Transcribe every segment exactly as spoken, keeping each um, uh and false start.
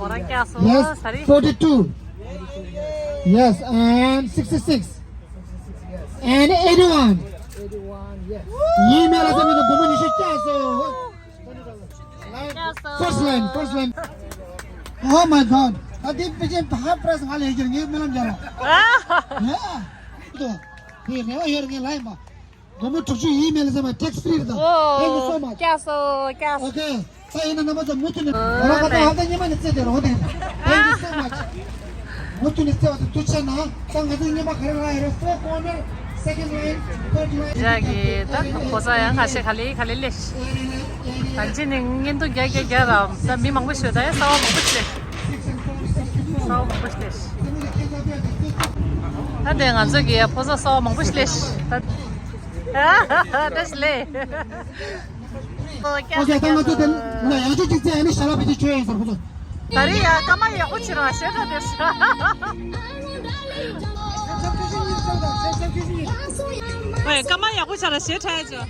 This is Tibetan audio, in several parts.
ཁོ་རང་བསྐྱལ་སོང་། Yes, ས་རི། Forty-two. Yes, and sixty-six. And eighty-one. ཡིན་མེད་ལ་ས་མེད་དུ་སྒོར་མོ་ཉི་ཤུ་བསྐྱལ་སོང་། First line, first line. Oh my God. ད་དེ་པེ་ཅན་ཧ་པྲེས་ང་ལས་ཀྱི་ངའི་རྨི་ལམ་རྒྱལ་ལ། ཡ། དེ་རེ་བ་ཡོད་ངའི་ལ་ཡིན་པ། སྒོར་མོ་དྲུག་ཅུ་ཡིན་མེད་ལ་ས་མ་tax free་རེད་ད། Thank you so much. བསྐྱལ་སོང་། བསྐྱལ་སོང་། Okay. ད་ཡིན་ན་རྣམ་པ་ཚོ་མུ་མཐུད་ནས་རོགས་ཁ་ད་ཧ་ད་ཉི་མ་ནས་རྩེ་དེ་རོགས་དེ། Thank you so much. མུ་མཐུད་ནས་རྩེ་བ་དེ་ཐུགས་རྗེ་གནང་། ད་ང་ཚོ་ཉི་མ་ག་རེ་ལ་ཡོད་རེད། Four corner, second line, third line. ཇ་གི་ད་ཕོ་ས་ཡང་ཁ་ཤས་ག་ལེ་ག་ལེ་ལས། ད་ཅི་ནས་བརྙན་ཐུང་རྒྱག་རྒྱག་རྒྱག་རམ་ད་མི་མང་པོ་ཞོད་ད་ཡང་གསར་བ་མང་པོ་ཞིག་ལས། གསར་བ་མང་པོ་ཞིག་ལས། ད་དེ་ང་ཚོ་གི་ཕོ་ས་གསར་བ་མང་པོ་ཞིག་ལས། ད་ད་ཞིག་ལས། ཨོ་ཁེ། ད་ང་ཚོ་དེ་ན་ཡང་ཅིག་ཅིག་བཙལ་ནས་ཞལ་ལག་ཕལ་ཆེར་བྱོས་ཡོད་ཟེར་ཁོ་ཚོ། ད་རེས་ཡ་སྐར་མ་ཡག་པོ་བྱེད་རོགས་ཞེ་དྲག་དེ་ས། ཨོ་ཡ་སྐར་མ་ཡག་པོ་བྱ་ར་ཞེ་དྲག་ཡ་ཅོ།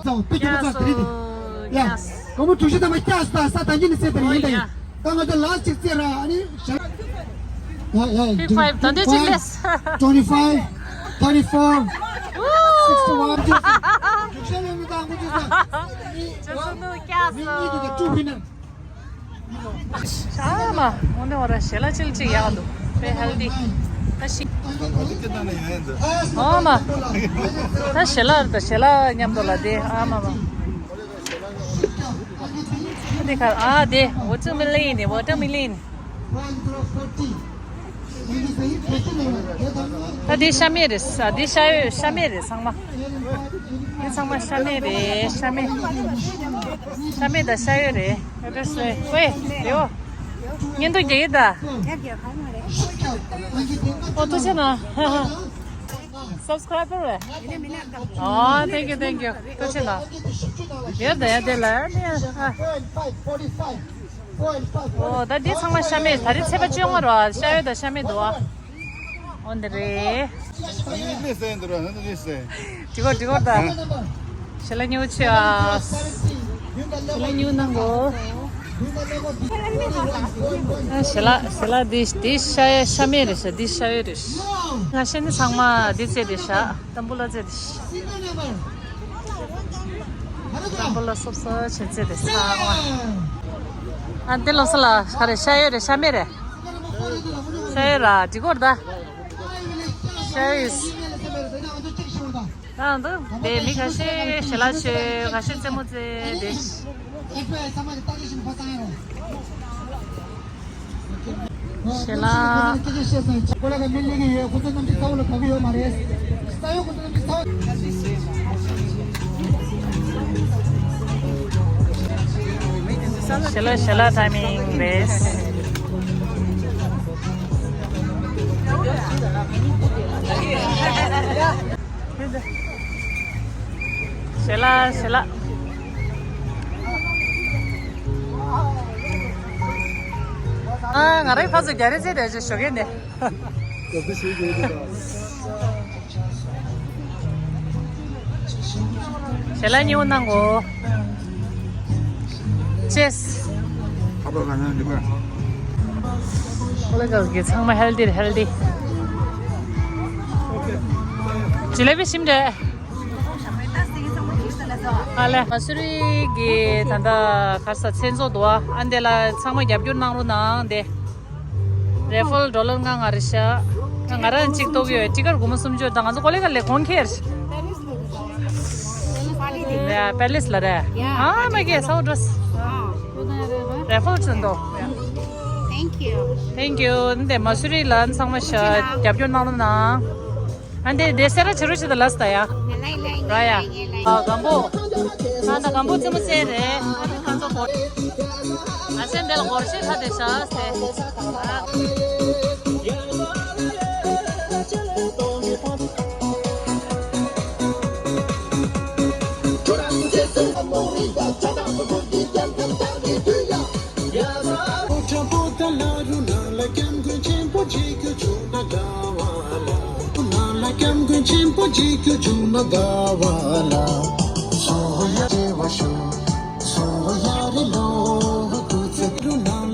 ཙང་པི་ཀི་མ་ཙང་དེ་རེད་དེ། ཡ། སྒོར་མོ་དྲུག་ཅུ་ཐམ་པ་བསྐྱལ་སོང་། ད་ས་ད་གིན་ནས་བཙལ་དེ་རེད་ཡིན་ད་ཡིན། ད་ང་ཚོ་ལ་ཅིག་བཙལ་ར་ཨ་ནི་ཞལ། ཡ་ཡ། Fifty five ད་འདི་ཅིག་ལས། Twenty five, thirty four, sixty one. ཇོ་ཤ་ལེ་མི་དང་ངུ་ཇོ་ཤ། ཇོ་ཤ་ནུ་ཀྱ་སོ། མི་གཉིས་དེ་two winner. ཨ་མ། འོ་ནི་འོ་ར་ཞལ་ལག་ཅིག་ཅིག་ཡག་འདུག་དཔེ་healthy། ད་ཤི། ཨ་མ། ད་ཞལ་ལག་ད་ཞལ་ལག་མཉམ་དུ་ལ་དེ་ཨ་མ་མ། དེ་ག་ཨ་དེ་watermelon་ནི་watermelon། ད་དེ་ཤ་མེད་རེད་ས། དེ་ཤ་ཡོད་ཤ་མེད་རེད་ཚང་མ། དེ་ཚང་མ་ཤ་མེད་རེད་ཤ་མེད། ཤ་མེད་དང་ཤ་ཡོད་རེད། ཨེ་བེ་སེ་ཝེ་རེ་བོ། བརྙན་ཐུང་རྒྱག་གི་ད། ཨོ་ཐུགས་རྗེ་གནང་། Subscriber རེད། ཨོ་thank you thank you ཐུགས་རྗེ་གནང་། ཡོད་ད་ཡ་དེ་ལ་ནི་ཨ། ཨོ་ད་འདི་ཚང་མ་ཤ་མེད་ད་རེས་ཚེས་པ་བཅོ་ལྔ་རོ་ཤ་ཡོད་ད་ཤ་མེད་འདུག་ཨ། འོ་འདི་རེད། འགྲིག་གོ་འགྲིག་གོ་ད། ཞལ་ལག་ཉོ་ཆེ་ཨ། ཞལ་ལག་ཉོ་གནང་གོ། ཞལ་ལག་ཞལ་ལག་འདི་འདི་ཤ་ཡ་ཤ་མེད་རེད་ཤ་འདི་ཤ་ཡོད་རེད་ཤ། ང་ཤ་ནི་ཚང་མ་འདི་རྩེ་རེད་ཤ། ཏམ་བུ་ལ་རྩེ་རེད་ཤ། ཏམ་བུ་ལ་སོབ་སོ་ཆེ་རྩེ་རེད་ཚང་མ། ཨ་འདི་ལོ་ས་ལ་ཤ་རེད་ཤ་ཡོད་རེད་ཤ་མེད་རེད། ཤ་ཡོད་ར་འགྲིག་གོ་ར་ད། ཤ་ཡོད། རང་འདུག་དེ་མི་ཁ་ཤས་ཞལ་ལག་ཆོས་ཁ་ཤས་རྩེད་མོ་རྩེ་དེ། ཞལ་ལག་ཞལ་ལག་ཞལ་ལག་ཊའི་མིང་རེད། ཞལ་ལག་ཞལ་ལག་ཨ་ང་རའི་ཕ་ཚོ་རྒྱ་རེ་ཚེ་དེ་ཞོགས་ཀས་ནས། ཞལ་ལག་ཉོ་གནང་གོ། ཅེས། ཁ་པར་ག་ནང་འདི་པ། ཁོ་ལ་ག་གི་ཚང་མ་healthy healthy། ཇི་ལེ་བི་ཞིམ་རེད། ཨ་ལེ་མ་སུ་རི་གི་ད་ལྟ་གར་ས་མཚན་ཚོགས་འདུག་ཨ། ཨ་འདི་ལ་ཚང་མ་རྒྱབ་སྐྱོར་གནང་རོགས་གནང་དེ། རེ་ཕལ་ཌོ་ལར་ལྔ་ལྔ་རེད་ཤག་ང་རང་གཅིག་གཏོགས་ཡོད། ཊི་ཀར་སྒོར་མོ་སུམ་ཅུ་དང་ང་ཚོ་ཀོ་ལེ་ག་ལེ་གོང་ཁེར། ཡ་པེ་ལེ་སི་ལ་རེད། ཨ་མ་གེ་སའོ་ཌོས། རེ་ཕལ་ཅན་དོ། Thank you. Thank you. འདི་མ་སུ་རི་ལ་ཚང་མ་ཤ་རྒྱབ་སྐྱོར་གནང་རོགས་གནང་། ཨ་འདི་འདི་སེ་ར་ཕྱི་རུ་ཕྱི་དུ་ལ་སྟ་ཡ། ར་ཡ། ཨ་སྒམ་པོ། ང་ད་སྒམ་པོ་རྩེད་མོ་རྩེ་རེད། ཨ་ནི་ཁ་ཚོ་གོ། ཨ་སེ་འདི་ལ་གོར་ཤེས་ཁ་དེ་ཤ་སེ།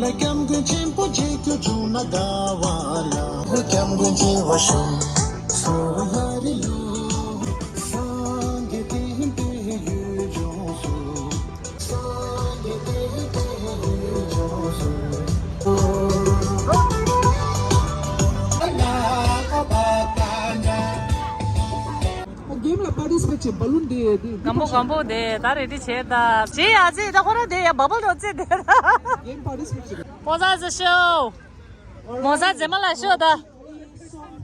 སྐྱབས་མགོན་ཆེན་པོ་མཇལ་རྒྱུ་བྱུང་ན་དགའ་བ་ལ། སྐྱབས་མགོན་བྱེ་བ་ཤོག་གསོལ་བ་ཡ་རི་ལུ། སངས་རྒྱས་བསྟན་པའི་ཡུལ་ལྗོངས་སུ། སངས་རྒྱས་བསྟན་པའི་ཡུལ་ལྗོངས་སུ། གེམ་ལ་པར་ཊི་སི་པེཊ་བྱེད། བ་ལུན་དེ་དེ། སྒམ་པོ་སྒམ་པོ་དེ་ད་རེ་ཌི་བྱས་ད། བྱེད་ཡ་ཅེ་ད་ཁོ་ར་དེ་ཡ་བ་བལ་རོ་ཅེ་དེ་ད། གེམ་པར་ཊི་སི་པེཊ་བྱེད། མོ་ས་ཟེ་ཤོ། མོ་ས་ཟེ་མ་ལ་ཤོ་ད།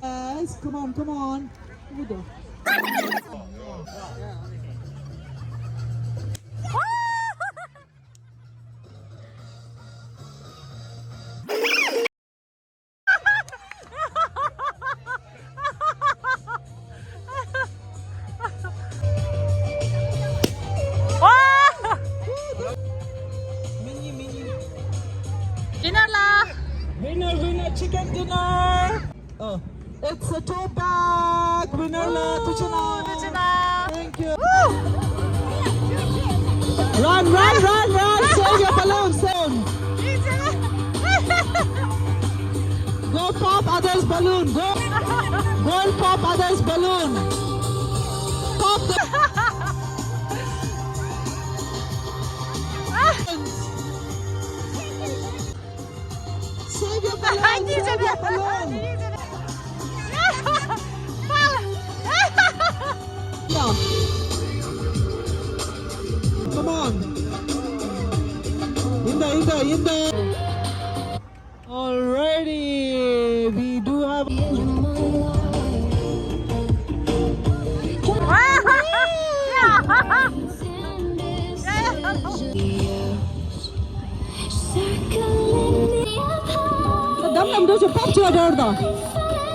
Guys, come on, come on. Dinner la. Winner, winner, chicken dinner. Oh, it's a tote bag. Winner la, ཐུགས་རྗེ་གནང་། ཐུགས་རྗེ་གནང་། Thank you. Run, run, run, run. Save your balloon, save. Go pop others' balloon. Go, go and pop others' balloon. Pop the. Save your balloon, save your balloon. Yeah. Come on. In the, in the, in the. Alrighty, we do have. Dam dam do pop to your door.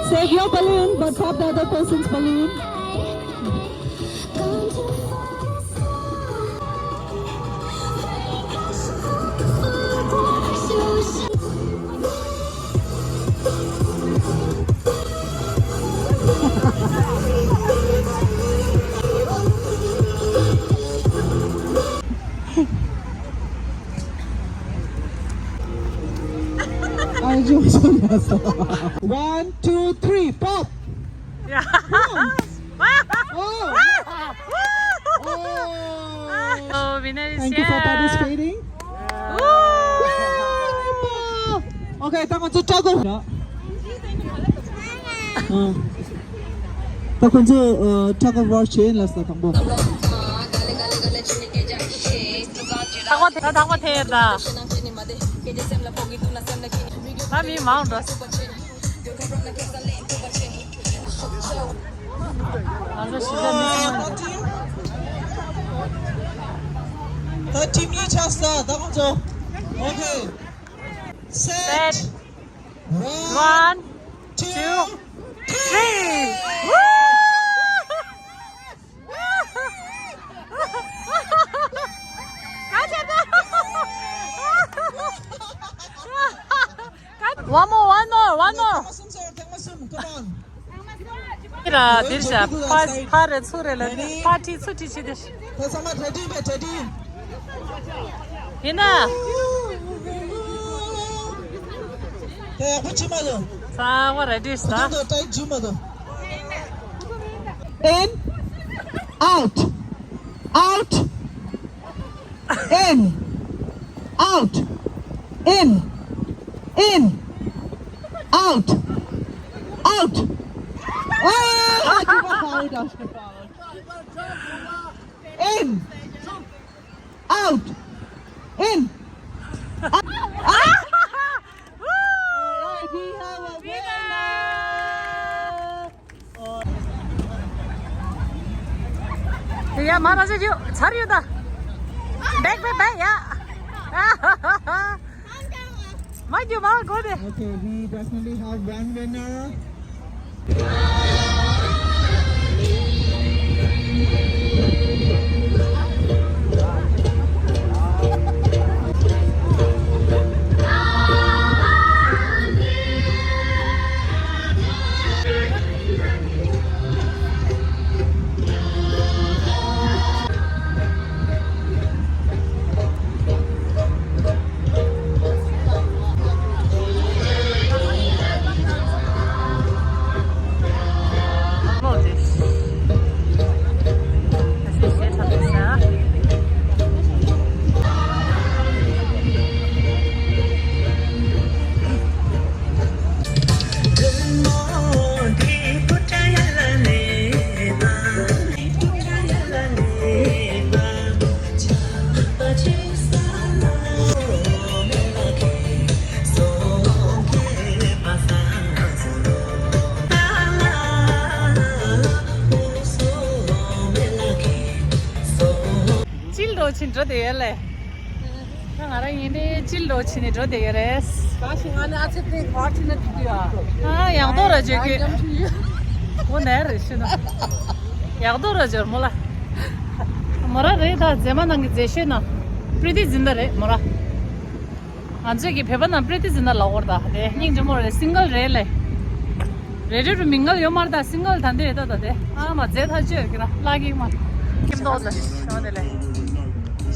Save your balloon, but pop the other person's balloon. One, two, three, pop. Yeah. Oh. Oh. Oh, winner is here. Thank you for participating. Woo! Okay, ད་ང་ཚོ་ཊག་ཨོཕ། ད་ཁོང་ཚོ་ཊག་ཨོཕ་ཝར་བྱེད་ལ་ས་དང་པོ། ཐག་པ་དེ་ཐག་པ་དེ་ད། ད་མི་མང་འགྲོ། ང་ཚོ་གཞིས་ཆགས་མི་སེར་མ། ད་ཊིམ་གཉིས་ཆགས་ས། ད་ཁོང་ཚོ། Okay. Set. One, two, three. Woo! One more, one more, one more. ར་དེར་བཞག་ཕ་ཕ་རེ་ཚུར་རེ་ལ་ནི་ཕ་ཁྲི་ཚུར་ཁྲི་ཆི་དེ། ད་ཚང་མ་ready་བས་ready། ཡིན་ན། དེ་ཡག་པོ་བྱེད་མ་དོ། ཚང་མ་ready་ས། ད་ད་ད་ཇུ་མ་དོ། In, out, out, in, out, in, in, out, out. Ah, in, out, in, out. Alright, we have a winner. ཡ་མ་ར་ཟེ་རྒྱུ་ཚར་ཡོད་ད། བེག་བེག་བེག་ཡ། མ་རྒྱུ་མ་གོ་དེ། Okay, we definitely have one winner. ཕྱིན་འགྲོ་བསྡད་ཡོད་ལེ། ང་ང་རང་ཡིན་ནའི་ཅིལ་ལོ་ཕྱིན་ནས་འགྲོ་བསྡད་ཡོད་རེད། ག་ཞིག་ང་ནི་ཨ་ཚེ་དེ་ག་ཕྱིན་ན་འགྲིག་གི་ཡོད། ཨ་ཡག་མདོག་ར་བརྗོད་ཀྱི། འོ་ནས་རེད་ཤི་ན། ཡག་མདོག་ར་བརྗོད་མོ་ལ། མོ་ར་རེད་ད་མཛེས་མ་ནང་གི་མཛེས་ཤོས་ན། པྲི་ཏི་ཛིན་ད་རེད་མོ་ར། ང་ཚོས་ཀྱི་བོད་པ་ནང་པྲི་ཏི་ཛིན་ད་ལ་འོར་ད་དེ་སྙིང་རྗེ་མོ་རེད། སིང་གལ་རེད་ལེ། རེ་རེ་རུ་མིང་གལ་ཡོད་མ་རེད་ད། སིང་གལ་ད་འདི་རེད་ད་ད་དེ་ཨ་མ་རྫས་ཐག་ཆོད་ཀྱི་ར་ལ་གིག་མ། ཁྱིམ་ཐོག་ལ་ཞོ་དེ་ལེ།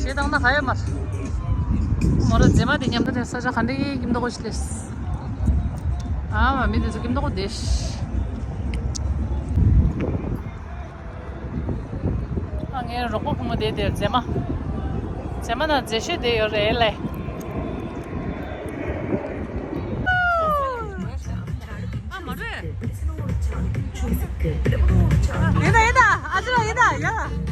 ཞེ་དང་ན་ག་ཡོད་མ། མོ་ར་མཛེས་མ་དེ་མཉམ་དུ་ནས་ས་ཆ་ག་འདྲ་ཡིན་ཁྱིམ་ཐོག་ཞིག་ལེ། ཨ་མ་མི་དེ་ཚོ་ཁྱིམ་ཐོག་དེ་ཤི། ཨ་ངའི་རོགས་པ་བུ་མོ་དེ་དེར་མཛེས་མ། མཛེས་མ་ན་མཛེས་ཤོས་དེ་ཡོད་རེད་ལེ། ཨ་མ་རེད། ཡིན་ད་ཡིན་ད་ཨ་ཅི་ལ་ཡིན་ད་ཡ།